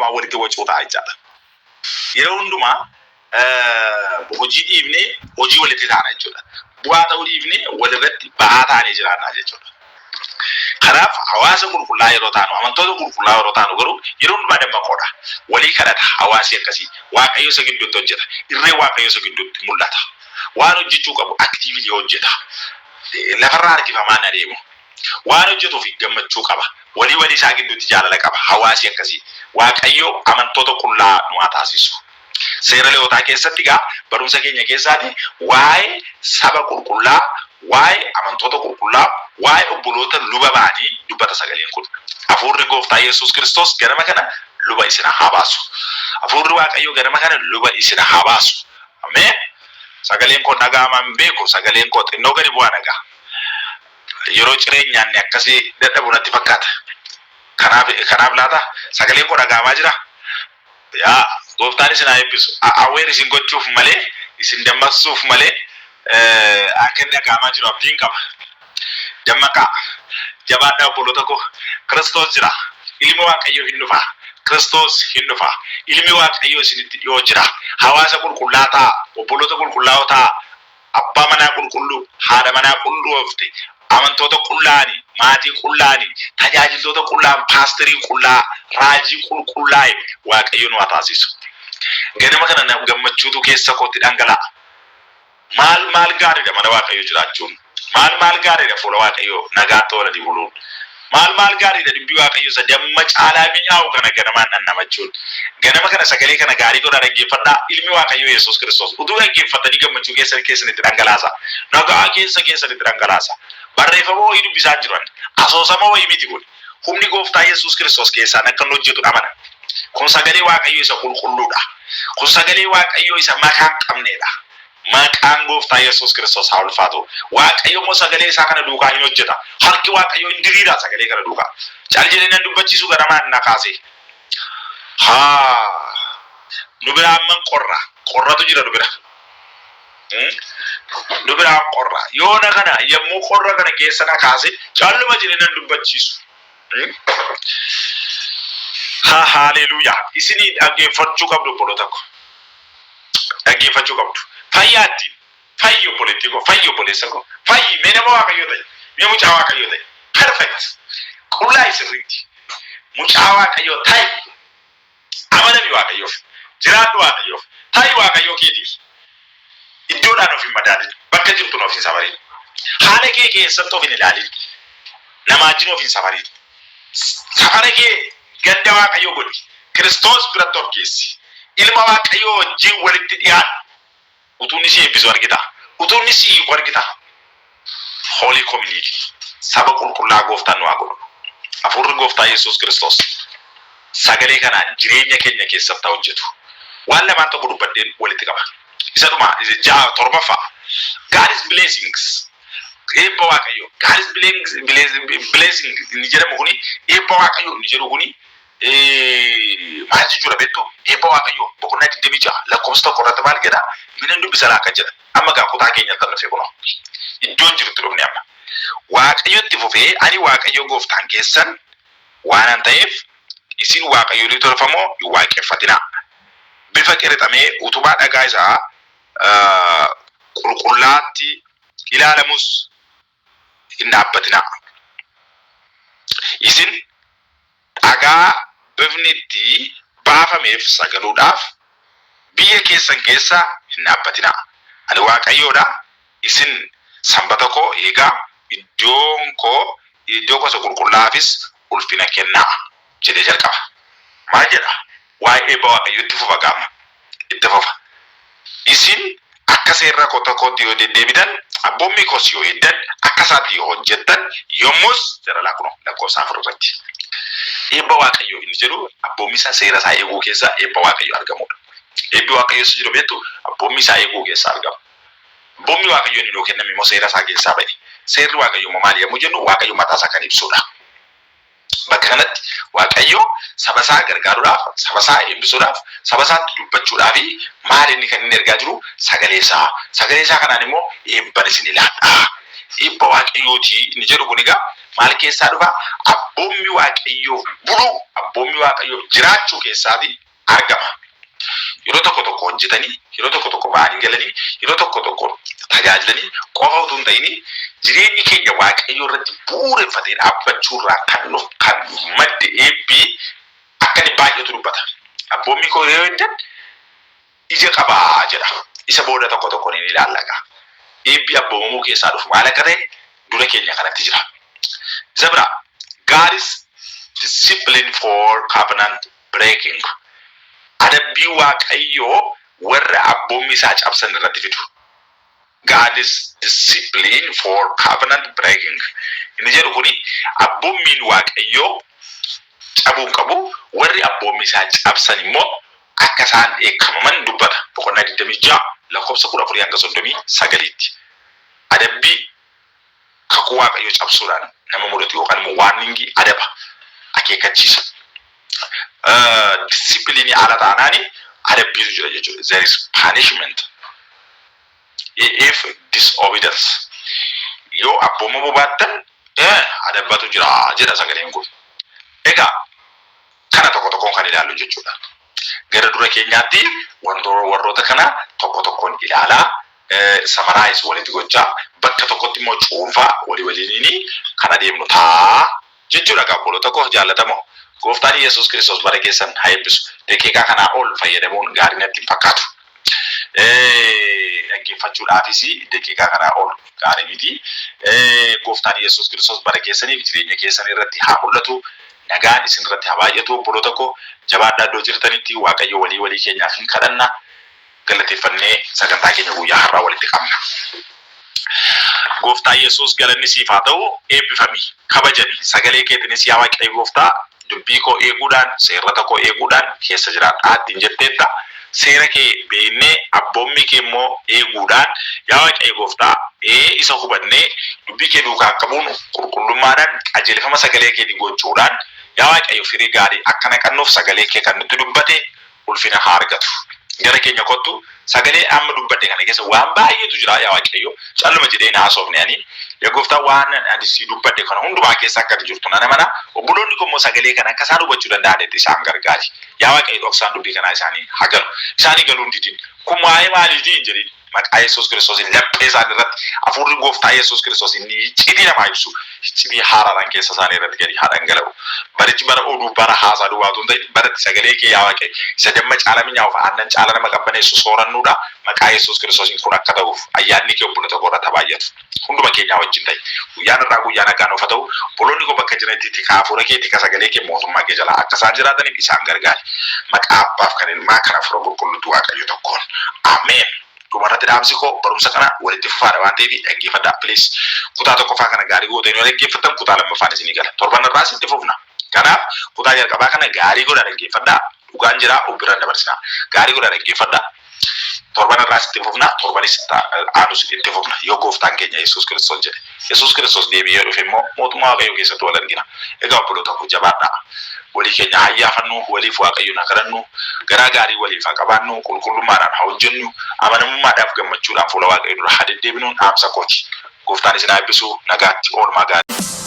hundumaa walitti wacuu ta'a jechaadha. Yeroo hundumaa hojii dhiifnee hojii walitti taana jechuudha. Bu'aa ta'uu dhiifnee walirratti ba'aa taanee jiraannaa jechuudha. Kanaaf hawaasa qulqullaa yeroo taanu, amantoota qulqullaa yeroo taanu garuu yeroo hundumaa dammaqoodha. Walii kadhata hawaasi akkasii. Waaqayyo isa gidduutti hojjeta. Irree Waaqayyo isa gidduutti mul'ata. Waan hojjechuu qabu actively hojjeta. Lafarraa harkifamaan adeemu. Waan hojjetuuf gammachuu qaba. Walii walii isaa gidduutti jaalala qaba. Hawaasi akkasii. Waaqayyo amantoota qullaa nu haa taasisu. Seera Lewwotaa keessatti egaa barumsa keenya keessaati waa'ee saba qulqullaa, waa'ee amantoota qulqullaa, waa'ee obboloota luba ba'anii dubbata sagaleen kun. Hafuurri Gooftaa Yesuus Kiristoos ganama kana luba isin haa baasu. Hafuurri Waaqayyoo ganama kana luba isin haa baasu. Ameen. Sagaleen koo dhaga'ama hin beeku. Sagaleen koo xinnoo gadi bu'aa dhagaa. Yeroo cireen nyaanne akkasii dadhabu natti fakkaata. Kanaaf laata sagaleen koo dhaga'amaa jira? Yaa Gooftaan isin haa eebbisu. Aware isin gochuuf malee, isin dammaqsuuf malee, akka inni dhaga'amaa jiru abdiin qaba. Dammaqaa. Jabaadhaa, obboloota koo. Kiristoos jira. Ilmi Waaqayyoo hin dhufa. Kiristoos hin dhufa. Ilmi Waaqayyoo isinitti dhiyoo jira. Hawaasa qulqullaa ta'a. Obboloota qulqullaa'oo ta'a. Abbaa manaa qulqulluu, haadha manaa qulloofte, amantoota qullaa'anii, maatii qullaa'anii, tajaajiltoota qullaa'an, paasterii qullaa, raajii qulqullaa'e Waaqayyo nu haa taasisu. Ganama kana na gammachuutu keessa kootti dhangala'a. Maal maal gaariidha mana Waaqayyoo jiraachuun. Maal maal gaariidha fuula Waaqayyoo nagaatti oolanii buluun. Maal maal gaariidha dubbii Waaqayyoo isa damma caalaa mi'aawu kana ganamaan dhandhamachuun. Ganama kana sagalee kana gaarii godhaa dhaggeeffadhaa. Ilmi Waaqayyoo Yesuus Kiristoos utuu dhaggeeffatanii gammachuu keessa keessanitti dhangalaasa. Nagaa keessa keessanitti dhangalaasa. Barreeffama wayii dubbisaa hin jiru ani. Asoosama wayii miti kun. Humni Gooftaa Yesuus Kiristoos keessaan akka inni hojjetu amana. Kun sagalee Waaqayyoo isa qulqulluudha. Kun sagalee Waaqayyoo isa makaa hin qabneedha. Maqaan Gooftaa Yesuus Kiristoos haa ulfaatu. Waaqayyo immoo sagalee isaa kana duukaa hin hojjeta. Harki Waaqayyoo hin diriira sagalee kana duukaa. Cal jedhee nan dubbachiisu ganamaan na kaasee. Haa! Nu biraa amman qorra. Qorratu jira nu bira. Nu biraan qorra. Yoona kana yommuu qorra kana keessa na kaase calluma jedhee nan dubbachiisu. Ha haleluuyaa. Isinii dhaggeeffachuu qabdu, obboloota ko. Dhaggeeffachuu qabdu. Fayyaa ittiin. Fayyi, obboleettii koo. Fayyi, obboleessa koo. Fayyi, mee nama Waaqayyoo ta'e. Mee mucaa Waaqayyoo ta'e. Perfect. Qullaa sirriitti. Mucaa Waaqayyoo ta'i. Amanami Waaqayyoof. Jiraadhu Waaqayyoof. Ta'i Waaqayyoo keetiif. Iddoodhaan of hin madaalin. Bakka jirtuun of hin safarin. Haala kee keessatti of hin ilaalin. Namaa wajjin of hin safarin. Safara kee ganda Waaqayyoo godhi. Kiristoos biratti of geessi. Ilma Waaqayyoo wajjin walitti dhiyaadhu. Utuu inni si eebbisu argita. Utuu inni si hiiku argita. Holy community. Saba qulqullaa Gooftaan nu haa godhu. Hafuurri Gooftaa Yesuus Kiristoos sagalee kanaan jireenya keenya keessatti haa hojjetu. Waan lamaan tokko dubbadheen walitti qaba. Isa dhuma ja'a, torbaffaa. God's blessings. Eebba Waaqayyoo. God's blessing inni jedhamu kuni, eebba Waaqayyoo inni jedhu kuni maal jechuudha beektu? Eebba Waaqayyoo boqonnaa 26 lakkoofsa 1 irratti maal jedha? Minan dubbisa laa akka jedha. Amma gaa kutaa keenyatti dhufe kunoo. Iddoon jirutti dhufne amma. Waaqayyo itti fufee, "Ani Waaqayyo gooftaan keessan waanan ta'eef isin waaqayyolii tolfamoo hin waaqeffatinaa. Bifa qirixamee utubaa dhagaa isaa qulqullaatti ilaalamus hin dhaabbatinaa. Isin dhagaa bifni itti baafameef sagaluudhaaf biyya keessan keessa hin dhaabbatinaa. Ani Waaqayyoodha. Isin sanbata koo eegaa, iddoon koo iddoo koo isa qulqullaa'aafis ulfina kennaa," jedhee jalqaba. Maal jedha? Waa'ee eebba Waaqayyoo itti fufa gaama. Itti fufa. "Isin akka seerra koo tokkootti yoo deddeebitan, abboommii koos yoo eegdan, akka isaatti yoo hojjettan, yommus," jedha laa kunoo lakkoofsa 4 irratti. Eebba Waaqayyoo inni jedhu abboommii isaa, seera isaa eeguu keessa eebba Waaqayyoo argamudha. Eebbi Waaqayyoo isa jiru beektu abboommii isaa eeguu keessa argama. Abboommii Waaqayyoo inni nuu kenname immoo seera isaa keessaa ba'e. Seerri Waaqayyoo immoo maali yommuu jennu, Waaqayyo mataa isaa kan ibsudha. Bakka kanatti Waaqayyo saba isaa gargaaruudhaaf, saba isaa eebbisuudhaaf, saba isaatti dubbachuudhaaf maal inni kan inni ergaa jiru? Sagalee isaa. Sagalee isaa kanaan immoo eebban isin ilaadha. Eebba Waaqayyooti inni jedhu kun egaa Maal keessaa dhufa? Abboommi Waaqayyoof buluu, abboommi Waaqayyoof jiraachuu keessaati argama. Yeroo tokko tokko hojjetanii, yeroo tokko tokko ba'anii galanii, yeroo tokko tokko tajaajilanii qofa utuu hin ta'in, jireenyi keenya Waaqayyoo irratti bu'uureffatee dhaabbachuu irraa kan dhufu, kan madde eebbi akka inni baay'atu dubbata. Abboommi koo yoo eegdan ija qabaa jedha. Isa booda tokko tokkoon ni ilaalla egaa. Eebbi abboomamuu keessaa dhufu maal akka ta'e dura keenya kanatti jira. Isa biraa, God is discipline for covenant breaking. Adabbii Waaqayyoo warra abboommi isaa cabsan irratti fidu. God is discipline for covenant breaking. Inni jedhu kuni abboommiin Waaqayyoo cabuu hin qabu. Warri abboommi isaa cabsan immoo akka isaan dheekkamaman dubbata. Boqonnaa 26 lakkoofsa 14 hanga 39tti. Adabbii kakuu Waaqayyoo cabsuudhaan nama mudatu yookaan immoo warningii, adaba, akeekkachiisa. Disciplineii ala taanaani adabbiitu jira jechuudha. There is punishment if disobedience. Yoo abboomamuu baattan adabbatu jira jedha sagaleen kun. Egaa kana tokko tokkoon kan ilaallu jechuudha. Gara dura keenyaatti wantoota warroota kana tokko tokkoon ilaalaa, summarize walitti gochaa, bakka tokkotti immoo cuunfaa walii waliiniin kan adeemnu ta'a jechuudha. Obboloota koo jaallatamoo, Gooftaan Yesuus Kiristoos bara keessan haa eebbisu. Daqiiqaa kanaa ol fayyadamuun gaarii natti hin fakkaatu. Dhaggeeffachuudhaafis daqiiqaa kanaa ol gaarii miti. Gooftaan Yesuus Kiristoos bara keessaniif jireenya keessan irratti haa mul'atu. Nagaan isin irratti haa baay'atu. Obboloota koo, jabaadhaa. Iddoo jirtanitti Waaqayyo walii walii keenyaaf hin kadhanna. Galateeffannee sagantaa keenya guyyaa har'aa walitti qabna. Gooftaa Yesuus, galanni siif haa ta'u. Eebbifami, kabajami. Sagalee keetiinis, yaa Waaqayyo Gooftaa, dubbii koo eeguudhaan, seerrata koo eeguudhaan keessa jiraadhaa ittiin jetteetta. Seera kee beeknee, abboommii kee immoo eeguudhaan, yaa Waaqayyo Gooftaa, isa hubannee dubbii kee duukaa akka buunu, qulqullummaadhaan qajeelfama sagalee keetii gochuudhaan, yaa Waaqayyo, firii gaarii akka naqannuuf sagalee kee kan nutti dubbate ulfina haa argatu. Gara keenya kottu. Sagalee amma dubbadhe kana keessa waan baay'eetu jira, yaa Waaqayyo. Calluma jedhee na haasofne ani. Yaa Gooftaa, waan ani si dubbadhe kana hundumaa keessa akka ati jirtu nan amana. Obboloonni koo immoo sagalee kana akka isaan hubachuu danda'anitti isaan gargaari. Yaa Waaqayyo, dhoksaan dubbii kanaa isaanii haa galu. Isaanii galuu hin didin. Kun waa'ee maaliitii hin jedhin. Maqaa Yesuus Kiristoosiin laphee isaanii irratti hafuurri Gooftaa Yesuus Kiristoos inni icciitii namaa ibsu icciitii haaraadhaan keessa isaanii irratti gadi haa dhangala'u. Barichi bara oduu, bara haasaa duwwaa utuu hin ta'in, bara itti sagalee kee, yaa Waaqayyo, isa damma caala mi'aawuuf aannan caala nama qabbaneessu soorannuudha. Maqaa Yesuus Kiristoosiin kun akka ta'uuf ayyaanni kee obboloota koo irratti haa baay'atu. Hunduma keenyaa wajjin ta'e. Guyyaan irraa guyyaa nagaa nuuf haa ta'u. Obboloonni koo bakka jiranitti tika hafuura kee, tika sagalee kee, mootummaa kee jalaa akka isaan jiraataniif isaan gargaari. Maqaa Abbaaf, kan Ilmaa, kan Hafuura Qulqulluutti, Waaqayyo tokkoon. Ameen. Dhumarratti dhaamsi koo, barumsa kana walitti fufaadha waan ta'eef dhaggeeffadhaa, please. Kutaa tokkoffaa kana gaarii gootanii yoo dhaggeeffattan, kutaa lammaffaan isinii gala. Torban irraas itti fufna. Kanaaf kutaa jalqabaa kana gaarii godhaa dhaggeeffadhaa. Dhugaan jiraa of biraan dabarsinaa. Gaarii godhaa dhaggeeffadhaa. Torban irraas itti fufna. Torbanis aanus itti fufna. Yoo Gooftaan keenya Yesuus Kiristoos jedhe. Yesuus Kiristoos deebi'ee dhufe immoo mootummaa Waaqayyoo keessatti wal argina. Egaa obboloota koo, jabaadhaa. Walii keenya haa iyyaafannu, waliif Waaqayyoon haa kadhannu, garaa gaarii waliif haa qabaannu, qulqullummaadhaan haa hojjennu, amanamummaadhaaf gammachuudhaan fuula Waaqayyoo dura haa deddeebinuun dhaamsa kooti. Gooftaan isin haa eebbisu. Nagaatti, oolmaa gaarii.